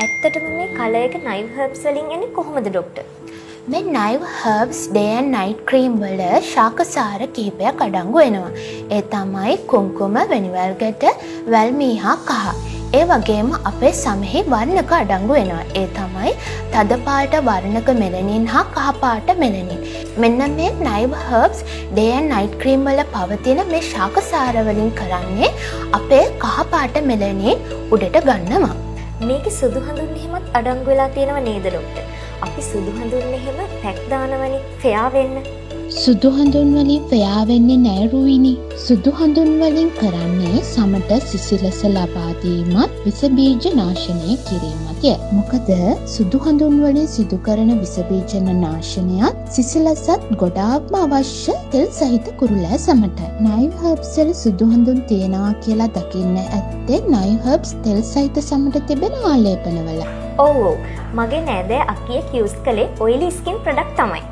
ඇත්තටම මේ කලර් එක නයිව් හර්බ්ස් වලින් එන්නේ කොහොමද ඩොක්ටර්? මේ නයිව් හර්බ්ස් ඩේ ඇන්ඩ් නයිට් ක්‍රීම් වල ශාකසාර කිහිපයක් අඩංගු වෙනවා. ඒ තමයි කුංකුම, වෙනිවැල් ගැට, වැල්මී හා කහ. ඒ වගේම අපේ සමෙහි වර්ණක අඩංගු වෙනවා. ඒ තමයි තද පාට වර්ණක මෙලනින් හා කහ පාට මෙලනින්. මෙන්න මේ නයිව් හර්බ්ස් ඩේ ඇන්ඩ් නයිට් ක්‍රීම් වල පවතින මේ ශාකසාර වලින් කරන්නේ අපේ කහ පාට මෙලනින් උඩට ගන්නවා. මේකේ සුදු හඳුන් එහෙමත් අඩංගු වෙලා තියෙනව නේද ඩොක්ටර්? අපි සුදු හඳුන් එහෙම පැක් දානවනේ ෆෙයා වෙන්න. සුදු හඳුන් වලින් ෆෙයා වෙන්නේ නෑ රුවිනි. සුදු හඳුන් වලින් කරන්නේ සමට සිසිලස ලබා දීමත් විස බීජ නාශනය කිරීමත්ය. මොකද සුදු හඳුන් වලින් සිදු කරන විස බීජ නාශනයත් සිසිලසත් ගොඩාක්ම අවශ්‍ය තෙල් සහිත කුරුලෑ සමටයි. නයිව් හර්බ්ස් වල සුදු හඳුන් තියෙනවා කියලා දකින්න ඇත්තේ නයිව් හර්බ්ස් තෙල් සහිත සමට තිබෙන ආලේපනවල. ඔව් ඔව්. මගේ නෑදෑ අකියෙක් යූස් කළේ ඔයිලි ස්කින් ප්‍රොඩක්ට් තමයි.